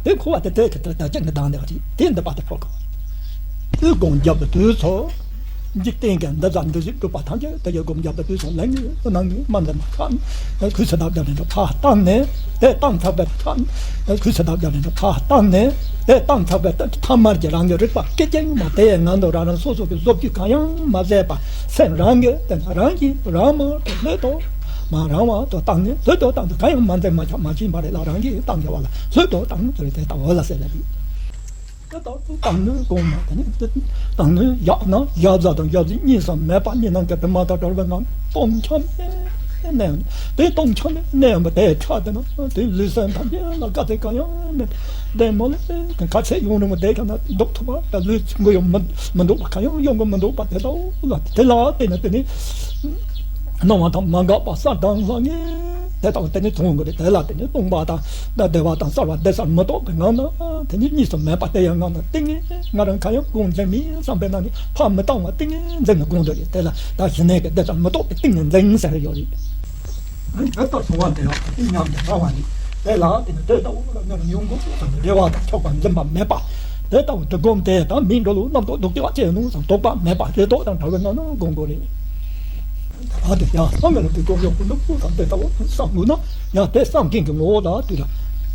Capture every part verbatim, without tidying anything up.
དེ་འཁོར་བ་དེ་དེ་གི་དེ་དག་ཅིག་གི་སྡང་དེ་བ་དེ་དེ་འདི་པ་དེ་འཁོར་གོ། དེ་སྒོམ་རྒྱབ་ཏུ་དུས་ཚོ། འཇིག་རྟེན་གྱི་འདི་དག་འདི་བཞིན་གྲུབ་པ་ཐམས་ཅད་དེ་ཡི་སྒོམ་རྒྱབ་ཏུ་དུས་ཚོ་ལན་གཉིས་སུ་ནང་གི་མ་འཛེམ་མ་ཁ་ཁུ་ཚུར་དག་རྒྱབ་ནས་ཁ་བཏང་ནས་དེ་བཏང་ཚར་བའི་ཁ་ཁུ་ཚུར་དག་རྒྱབ་ནས་ཁ་བཏང་ནས་དེ་བཏང་ཚར་བའི་ཐ་མར་གྱི་རང་གི་རིག་པ་སྐད་ཅིག་མ་དེ་ཡི་ངང་དུ་རང་རང་སོ་སོ་གི་བཟོ་བཅོས་གང་ཡང་མ་མཛད་པ། སེམས་རང་གིས་དེ་ན་རང་གིས་རང་མ་ལྷོད་དོ། མ་རང་བ་དོ་བཏང་ནས་ལྷོད་དོ་བཏང་དུ་གང་ཡང་མ་འཛེམ་མ་ཆག་མ་ཕྱིན་པ་རེད་ལ། རང་གིས་བཏང་དགོས་པ་ལ་ལྷོད་དོ་བཏང་དུ་རེད། དེ་ལྟ་བུ་ལ་ཟེར་ལ་རེད། དེ་ལྟ་བུ་བཏང་ནས་གོང་མ་དེ་ནས་དེ་བཏང་ནས་ཡག་ན་ཡག་ཟ་དང་ཡག་ཟིག་གཉིས་སམ་མེད་པ་གཉིས་ནང་གི་དུ་མ་དང་བྲལ་བའི་ངང་སྟོང་ཆ་མེད་གནས་ཡོང་དེ་སྟོང་ཆ་མེད་གནས་ཡོང་བ་དེ་ཆ་དེ་ན་དེ་ལུས་སེམས་ཐམས་ཅད་ལ་དཀའ་ཚེགས་གང་ཡང་མེད། དེ་མོ་ལས་ག་ཚད་ཡོང་རུང་དེ་ག་ན་ལྡོག་ཐུབ་པ་ད་ལུས་མགོ་ཡོང་མི་མི་འདུག་པ། གང་ཡང་ཡོང་གི་མི་འདུག་པ། དེ་ལྟ་བུ་ལ་དེ་ལ་བརྟེན་ནས་དེ་ནི་སྣང་བ་དང་མ་འགགས་པ་གསལ་དྭངས་ལ་ངེས་དེ་ལྟ་བུ་དེ་ནི་མཐོང་གི་རེད། དེ་ལ་དེ་ནི་སྟོང་པ་དང་ད་བདེ་བ་དང་གསལ་བ་བདེ་གསལ་མི་རྟོག་པའི་ངང་ན་དེ་ནི་གཉིས་སུ་མེད་པ་དེ་ཡང་ངང་ན་ཏིང་ངེ་ང་རང་གང་ཡང་དགོངས་འཛིན་མིན་བསམ་པའི་ནང་ནས་ཕར་མི་བཏང་བ་ཏིང་ངེ་འཛིན་ནས་དགོངས་འདོད་རེད། དེ་ལ་ད་གཞི་གནས་ཀྱི་བདེ་གསལ་མི་རྟོག་པའི་ཏིང་ངེ་འཛིན་ཟེར་ཡོད་རེད། དེ་ལྟར་བྱུང་བ་དེ་ཡང་དེ་ཉམས་ཀྱི་སྣང་བ་ནི། དེ་ལ་དེ་ནི་དེ་ལྟ་བུ་ལ་ཉམས་མྱོང་གོ་དང་རེ་བ་དང་ཆགས་པ་འཛིན་པ་མེད་པ། དེ་ལྟ་བུ་དེ་སྒོམ་དེ་དང་མིའི་འགྲོ་ལུགས་རྣམ་རྟོག་སྡུག་ཅག་ཅེས་ནུས་སམ་དོགས་པ་མེད་པ་རེ་དོགས་དང་བྲལ་བའི་ངང་ན་སྒོམ་དགོས་རེད། དེ་ལ་དེ་ཡང་སྔོན་ལ་དེ་སྒོམ་ཡོང་གི་ནུས་པ་དང་དེ་ལྟ་བུ་བསམ་དགོས་ན་ཡང་དེ་བསམ་མཁན་གྱི་ངོ་བོ་ལ་དུས་ལ།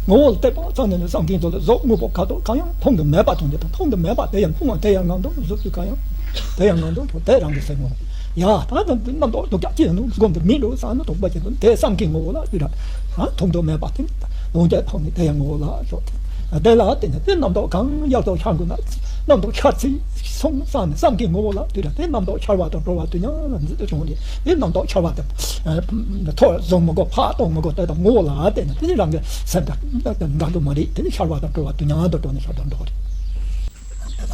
ངོ་བོ་ལ་བལྟས་པ་ཙམ་ནས་ནི་བསམ་མཁན་ཚོ་ལ་གཟུགས་དངོས་པོ་ཁ་དོག་གང་ཡང་མཐོང་གི་མེད་པ་མཐོང་རྒྱུ་དང་མཐོང་གི་མེད་པ་དེ་ཡང་མཐོང་བ་དེ་ཡང་ངང་དུ་གཟུགས་ཀྱི་གང་ཡང་དེ་ཡང་ངང་དུ་དེ་རང་གི་སེམས་ངོ་། ཡ། ད་ནི་རྣམ་རྟོག་སྡུག་ཅག་ཅི་ཡང་ནུས་སྒོམ་དུ་མི་འགྲོ་བསམ་ན་དོགས་པ་ཅི་འདུག་དེ་བསམ་གྱི་ངོ་བོ་ལ་ཡོད་ར། ཐོག་མཐོང་དུ་མེད་པ་དེ་ལོངས་སྤྱོད་ཐོག་ནས་དེ་ཡང་ངོ་བོ་ལ་ཞོག་དེ་ལ་དེ་ནི་དེ་རྣམ་རྟོག་གང་ཡག་ཏུ་ཤར་དགོས་ན་རྣམ་རྟོག་ཤར་ཚེ་སོང་བསམ་ནས་བསམ་གྱི་ངོ་བོ་ལ་ཡོད་ར། དེ་རྣམ་རྟོག་ཤར་བ་དང་གྲོལ་བ་དུས་མཉམ་ལ་འཛིན་དུ་བྱུང་སྟེ་དེ་རྣམ་རྟོག་ཤར་བ་དང་ཐོག་བཟུང་མི་དགོས་ཕར་གཏོང་མི་དགོས་དེ་དང་ངོ་བོ་ལ་དེ་ནི་དེ་ནི་རང་གི་སེམས་དང་འགལ་དུ་མ་རེད། དེ་ནི་ཤར་བ་དང་གྲོལ་བ་དུས་མཉམ་དུ་གྲོལ་ནས་ཤར་དང་འགྲོ་རེད།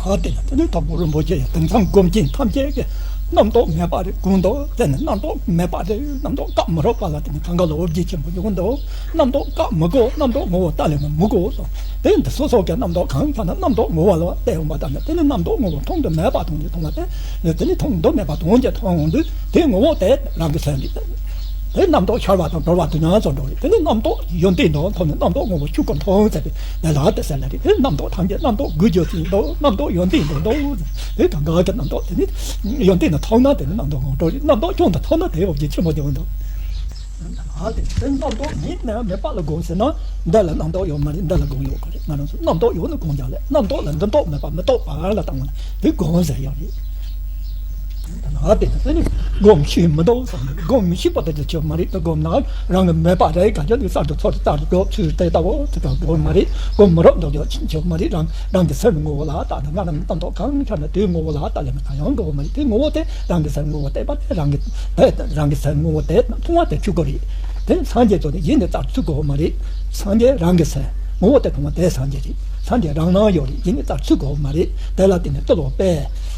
ད་དེ་ནི་དེ་ནི་དང་པོ་རིན་པོ་ཆེ་ཡང་དེང་སང་སྒོམ་ཆེན་ཐམས་ཅད་ཀྱིས་རྣམ་རྟོག་མེད་པ་རེད་དགོངས་འདུག་དེ་ནི་རྣམ་རྟོག་མེད་པ་རེད། རྣམ་རྟོག་བཀག་མི་རོགས་པ་ལ་དེ་ནི་གང་ག་ལ་འོ་བརྒྱལ་ཆེན་པོ་ཡོང་འདུག་རྣམ་རྟོག་བཀག་མི་དགོས། རྣམ་རྟོག་ངོ་བོ་ལྟ་ལས་མི་མི་དགོས་སོ། དེ་ནི་སོ་སོ་གི་རྣམ་རྟོག་གང་ཤར་ན་རྣམ་རྟོག་ངོ་བོ་ལ་བལྟས་ཡོང་བ་ལྟར་ན་དེ་ནི་རྣམ་རྟོག་ངོ་བོ་མཐོང་དུ་མེད་པ་མཐོང་རྒྱུ་མཐོང་བ་དེ་དེ་ནི་མཐོང་དུ་མེད་པ་མཐོང་རྒྱུ་མཐོང་ཡོང་དུས་དེ་ངོ་བོ་དེ་རང་གི་སེམས་རེད། དེ་རྣམ་རྟོག་ཤར་བ་དང་གྲོལ་བ་དུས་མཉམ་ཙམ་འགྲོ་རེད། དེ་ནི་རྣམ་རྟོག་ཡོན་ཏན་དུ་མཐོང་ནས་རྣམ་རྟོག་ངོ་བོ་ཆོས་སྐུར་མཐོང་ཟེར་ཏེ་དེ་ལ་དེ་ཟེར་ལ་རེད། དེ་རྣམ་རྟོག་ཐམས་ཅད་རྣམ་རྟོག་དགུ་བརྗོད་ཅིང་འདུག་རྣམ་རྟོག་ཡོན་ཏན་དུ་འདུག་དེ་གང་ག་གི་རྣམ་རྟོག་དེ་ནི་ཡོན་ཏན་དུ་མཐོང་ན་དེ་ནི་རྣམ་རྟོག་ངོ་སྤྲོད་རེད། རྣམ་རྟོག་ཆུང་དུ་མཐོང་ན་དེ་འོ་བརྒྱལ་ཆེན་པོ་དེ་འོ་འདུག་ཨ་དེ་དེ་རྣམ་རྟོག་མེད་ན་མེད་པ་ལ་སྒོམ་ཟེར་ན་འདི་ལ་རྣམ་རྟོག་ཡོད་མ་རེད། འདི་ལ་སྒོམ་ཡོད་དགོས་རེད། ང་རང་ཚོ་རྣམ་རྟོག་ཡོད་ན་སྒོམ་རྒྱག་ལས་རྣམ་རྟོག་ལ་འདི་རྟོག་མེད་པ་མི་རྟོག་པ་ལ་བཏང་བ་ན་དེ་སྒོམ་ཟེར་ཡོད་རེད། ཨ་དེ་དེ་ནི་སྒོམ་ཤེས་མི་འདུག་བསམ་ནས་སྒོམ་མི་ཤེས་པ་དེ་ཅི་ཆོད་མ་རེད། དེ་སྒོམ་ན་རང་གི་མེད་པ་རེད། ག་ཅི་འདི་གསར་དུ་ཚོར་གསར་དུ་སྒོམ་ཚུལ་དེ་ལྟ་བུ་དེ་དང་སྒོམ་མ་རེད། སྒོམ་མི་རོགས་འདུག་ཅི་ཆོད་མ་རེད། རང་རང་གི་སེམས་ངོ་བོ་ལ་བལྟ་ན་ང་རང་རྣམ་རྟོག་གང་ཤར་ན་དེའི་ངོ་བོ་ལ་བལྟ་ལས་མི་གང་ཡང་དགོས་མ་རེད། དེའི་ངོ་བོ་དེ་རང་གི་སེམས་ངོ་བོ་བལྟས་པ་དེ་རང་གི་དེ་རང་གི་སེམས་ངོ་བོ་དེ་མཐོང་བ་དེ་ཆོས་སྐུ་རེད། དེ་སངས་རྒྱས་ཚོ་དེ་གཞི་ནས་རྩ་ཚུགས་དགོས་མ་རེད། སངས་རྒྱས་རང་གི་སེམས་ངོ་བོ་དེ་མཐོང་བ་དེ་སངས་རྒྱས་རེད། སངས་རྒྱས་རང་སྣང་ཡོད་རེད། གཞི་ནས་རྩ་ཚུགས་དགོས་མ་རེད། དེ་ལ་བརྟེན་ནས་ཏི་ལོ་པས།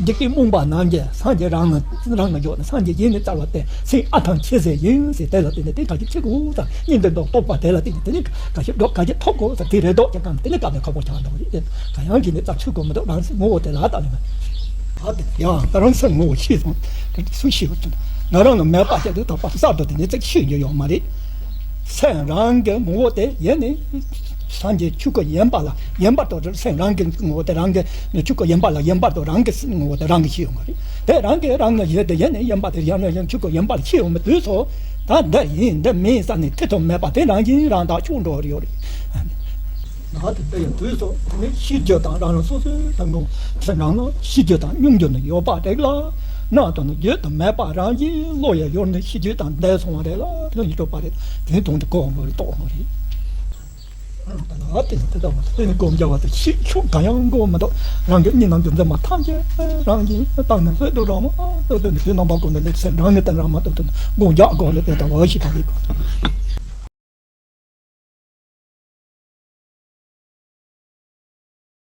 འཇིག་རྟེན་རྨོངས་པ་རྣམས་ཀྱིས་སངས་རྒྱས་རང་ལ་རང་ལ་འཇོག་ནས་སངས་རྒྱས་གཞི་ནས་རྩ་བ་དེ་སེམས་ཨ་ཐང་ཆེ་ཟེར་ཡིན་ཟེར། དེ་ལ་བརྟེན་ནས་དེ་ག་ཞིག་ཆེ་དགོས་དང་གཉིས་འདི་མདོག་རྟོགས་པ་དེ་ལ་བརྟེན་ནས་དེ་ནི་ག་ཞིག་འགྲོ་ག་ཞིག་ཐོབ་དགོས་དང་དེ་རེ་དོགས་ཀྱང་དེ་ནི་དཀའ་ལས་ཁག་པོ་ཆགས་འདུག་རེད། ག་ཡང་གཞི་ནས་རྩ་ཚུགས་དགོས་མི་འདུག་རང་སེམས་ངོ་བོ་དེ་ལ་ལྟ་ལས་མ། ཨ་དེ་ཡང་ད་རང་སེམས་ངོ་བོ་ཤེས་སོང་། དེ་སུ་ཤེས་པ་ཚུལ་ང་རང་ལ་མེད་པ་བྱས་ཏེ་དག་པ་གསར་དུ་དེ་ནི་ཚིག་ཤེས་རྒྱུ་ཡོད་མ་རེད། སེམས་རང་གི་ངོ་བོ་དེ་ཡེ་ནས་སངས་རྒྱས་ཆོས་སྐུ་ཡིན་པ་ལ་ཡིན་པར་རྟོགས་ཏེ་སེམས་རང་གི་ངོ་བོ་དེ་རང་གི་ཆོས་སྐུ་ཡིན་པ་ལ་ཡིན་པར་རྟོགས། རང་གི་ངོ་བོ་དེ་རང་གི་ཤེས་ཡོང་བ་རེད། དེ་རང་གི་རང་གི་ཡེ་དེ་ཡེ་ནས་ཡིན་པ་དེ་ཡང་ཡང་ཆོས་སྐུ་ཡིན་པར་ཤེས་ཡོང་བའི་དུས་སུ་ད་འདི་ཡིན་འདི་མིན་བསམ་ནས་ཐེ་ཚོམ་མེད་པ་དེ་རང་བཞིན་རང་དག་ཆོག་འགྲོ་རེ་ཡོད་རེད། ད་དེ་ལྟ་ཡང་དུས་སུ་དེ་ནི་ཤེས་རྒྱུ་དང་རང་རང་སོ་སོའི་དང་པོ་སེམས་རང་ལ་ཤེས་རྒྱུ་དང་མྱོང་རྒྱུ་ནི་ཡོད་པ་རེད་ལ། སྣང་དུ་ནི་བརྗོད་དུ་མེད་པ་རང་བཞིན་བློ་ཡང་ཡོར་ནས་ཤེས་རྒྱུ་དང་འདས་སོང་བ་རེད་ལ། དེ་ནི་གྲུབ་པ་རེད། དེ་ནི་དོན་དུ་གོ་བ་མ་རེད་རྟོགས་མ་རེད། ད་ལ་དེ་ནི་དེ་ལྟ་བུ་དེ་ནི་སྒོམ་རྒྱག་པ་དང་ཤེས་ཕྱོགས་གང་ཡང་དགོས་མི་འདུག་རང་གི་གཉིས་སྣང་གི་འཛིན་པ་ཐམས་ཅད་རང་གིས་བཏང་ནས་ལྷོད་དུ་རང་མ་ལྷོད་དུ་ནི་དེ་རྣམ་པ་ཀུན་ཏུ་ནི་སེམས་རང་གིས་བཏང་རང་མ་ཐོབ་དུ་ནི་སྒོམ་རྒྱག་དགོས་ལ་དེ་ལྟ་བུ་ཞིག་ད་རེད།